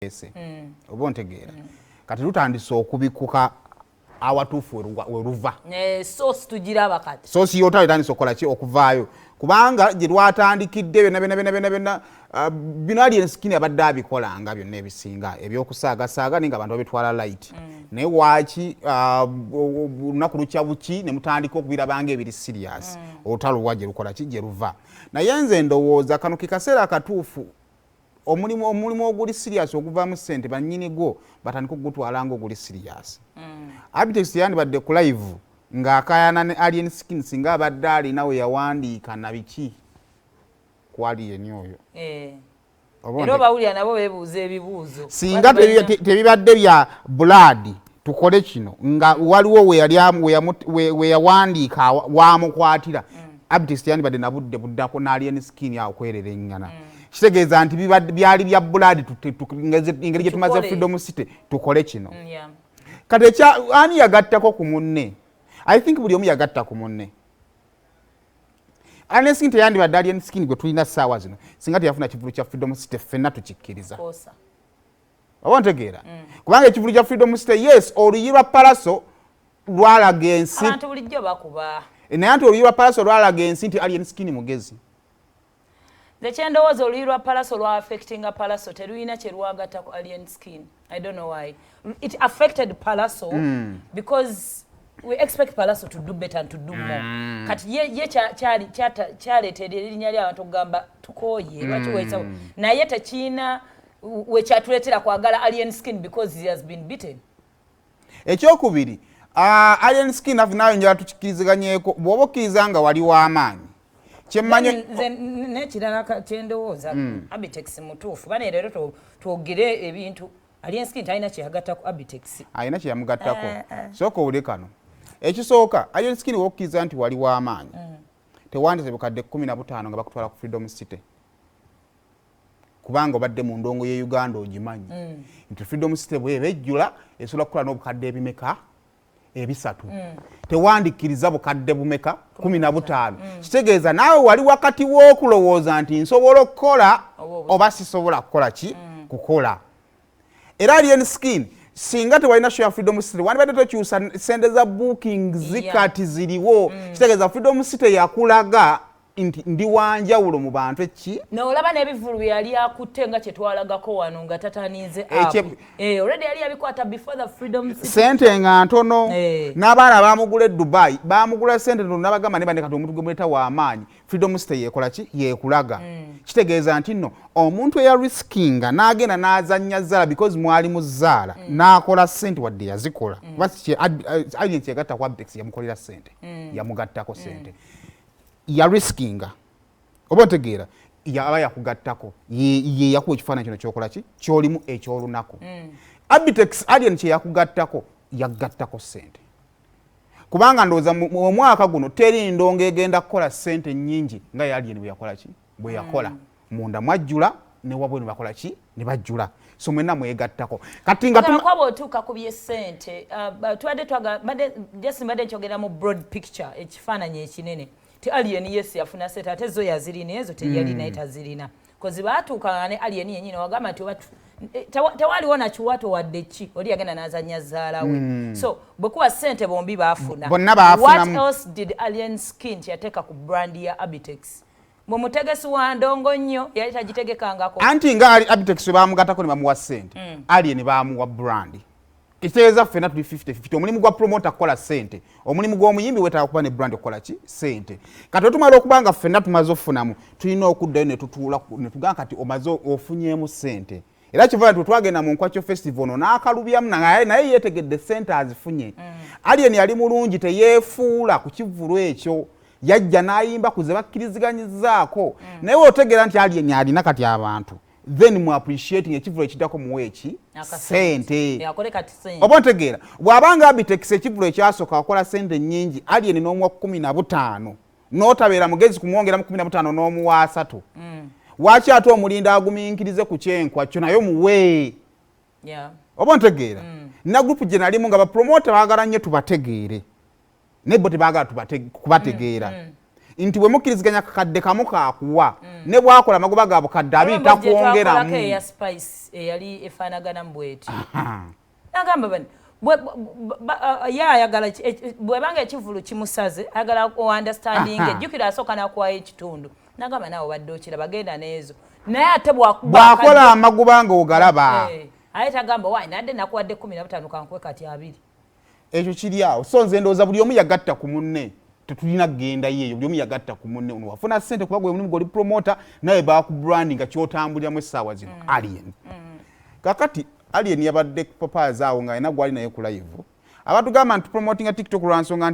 Ese oba ontegeera, kati lutandise okubikuka awatuufu weruva. Source tugiraba kati. Source y'olutalo etandise okukola ki? Okuvaayo, kubanga gye lwatandikidde byonna byonna byonna byonna byonna, bino Alien Skin abadde abikolanga byonna ebisinga ebyokusaagasaaga, naye nga abantu babitwala light. Naye waaki olunaku lukya buki ne mutandika okubirabanga ebiri serious? Olutalo lwa gye lukola ki? Gye luva. Naye nze ndowooza kano ke kaseera akatuufu omulimu oguli serious oguvaamu ssente, bannyini gwo batandika okugutwala nga oguli serious. Abitex yandibadde ku live ng'akayana ne Alien Skin singa abadde alina we yawandiika na biki ku Alien oyo. Oba era obawulira nabo beebuuza ebibuuzo. Singa tebibadde bya blood, tukole kino, nga waliwo we yali we yawandiika wamukwatira, Abitex yandibadde nabudde buddako n'Alien Skin awo kwerera eŋŋana. Kitegeeza nti byali bya blood, engeri gye tumaze Tukole. Freedom City, tukole kino. Kati ani yagattako ku munne? I think buli omu yagatta ku munne. Alien Skin teyandibadde Alien Skin gwe tulina ssaawa zino singa teyafuna kivulu kya Freedom City. Ffenna tukikkiriza. Kosa. Oba ntegeera, kubanga ekivulu kya Freedom City, yes, oluyi lwa Palaso lwalaga ensi. Abantu bulijjo bakuba. Naye anti oluyi lwa Palaso lwalaga ensi nti Alien Skin mugezi. Nze kyendowooza, oluyi lwa Palaso lwa affectinga Palaso, terulina kye lwagatta ku Alien Skin. I don't know why it affected Palaso, because we expect Palaso to do better and to do more. Kati ye kyaleetera erinnya ly'abantu okugamba tukooye, lwaki weesawo? Naye tekiina wekyatuleetera kwagala Alien Skin because he has been beaten. Ekyokubiri, Alien Skin nayo njala tukikkiriziganyeeko, bw'oba okkiriza nga wali w'amaanyi, kyemmanyi. Nze n'ekirala kyendowooza, Abitex mutuufu bane leero twogere ebintu, Alien Skin talina kyeyagatta ku Abitex. Alina kyeyamugattako. Sooka owule kano. Ekisooka, Alien Skin wokkiriza nti wali w'amaanyi, tewandise bukadde 15 nga bakutwala ku Freedom City, kubanga obadde mu ndongo ye Uganda, ogimanyi nti Freedom City bweba ejjula esobola kukola n'obukadde ebimeka? Ebisatu. Tewandikkiriza bukadde bumeka? 15. Kitegeeza naawe wali wakati w'okulowooza nti nsobola okukola oba sisobola kukola ki? Kukola. Era Alien Skin, singa tewalina show ya Freedom City, wandibadde tokyusa sente za bookings. Kati ziriwo. Kitegeeza Freedom City yakulaga nti ndi wanjawulo mu bantu eki. Nolaba n'ebivulu bye yali akutte nga kyetwalagako wano nga tataniize. Already yali yabikwata before the Freedom City. Sente nga ntono. N'abaana bamugula e Dubai, bamugula sente ntono, nabagamba ne bane, kati omuntu gwe muleeta w'amaanyi, Freedom City yekola ki? Yeekulaga. Kitegeeza nti nno omuntu eyariskinga n'agenda n'azannya zaala, because mwali mu zaala, n'akola sente wadde yazikola, kuba Alien yegatta ku Abitex, yamukolera sente, yamugattako sente, yariskinga, oba otegeera, yaba yakugattako, ye yakuwa ekifaananyi kino kyokola ki kyolimu ekyolunaku. Abitex, Alien kyeyakugattako, yagattako sente, kubanga ndowooza mu omwaka guno teri ndongo egenda kukola sente nnyingi nga ya Alien bwe yakola ki, bwe yakola. Munda mwajjula, ne wabweru bakola ki? Ne bajjula. So mwenna mwegattako kati nga kuba bw'otuuka ku byessente, tubadde just mbadde nkyogera mu broad picture, ekifaananyi ekinene, ti Alien yes yafuna sente, ate zo yazirina, ezo teyali naye tazirina, kozi baatuukanga ne Alien yenyini wagamba nti oba tewaliwo nakiwato wadde ki, oli yagenda n'azanya zaala we. So bwe kuba sente bombi baafuna, Bonna baafunamu. what else did Alien Skin kyeyateeka ku brand ya Abitex? Mwe mutegesi wa ndongo nnyo, yali tagitegekangako. Anti nga ali Abitex we bamugattako ne bamuwa sente, Alien bamuwa brand. Ekitegeeza ffenna tuli 50-50. Omulimu gwa promoter kukola sente, omulimu gw'omuyimbi wetaaga kuba ne brand okukola ki? Sente. Kati wetumala okuba nga ffenna tumaze okufunamu, tulina okuddayo ne tutuula ne tugamba kati omaze ofunyeemu sente. Era kiva nti twagenda mu Nkwakyo Festival ono n'akalubyamu, naye yeetegedde sente azifunye. Alien yali mulungi, teyeefuula ku kivvulu ekyo, yajja n'ayimba ku ze bakkiriziganyizaako. Naye weotegeera nti Alien alina kati abantu, then mu appreciating ekivvulu ekiddako muwe eki? Sente. Akole kati sente. Oba ontegeera, bw'abanga Abitex ekivvulu ekyasooka akola sente nnyingi, Alien n'omuwa 15, n'otabeera mugezi kumwongeramu 15 n'omuwa 30, waaki ate omulinda agumiikirize ku kyenkwa kyo naye muwe? Oba ontegeera, nina group gye nalimu nga bapromota baagala nnyo tubategeere, naye bo tebaagala kubategeera. Nti bwe mukkiriziganya kakadde kamu kakuwa, ne bwakola amagoba ga bukadde 20, takwongeramu. Eya Spice eyali efaanagana bweti, nagamba bani ye ayagala bwebanga ekivulu kimusaze, ayagala understanding. Ejjukira asooka nakuwayo ekitundu, nagamba naawe obadde okiraba, genda n'ezo, naye ate bwakola amagoba nga ogalaba. Eh, aye tagamba wayi nadde nakuwadde 15, kankuwe kati 20. Ekyo kiri awo. So nze ndowooza buli omu yagatta ku munne, tetulina kugenda yeeyo. Buli omu yagatta ku munne. Ono wafuna ssente kuba gwe mulimu goli promoter, naye bakubranding nga kyotambuliramu essaawa zino. Alien kakati, Alien yabadde papaazi awo nga alina gwali naye ku live, abatugamba nti promotinga TikTok lwa nsonga nti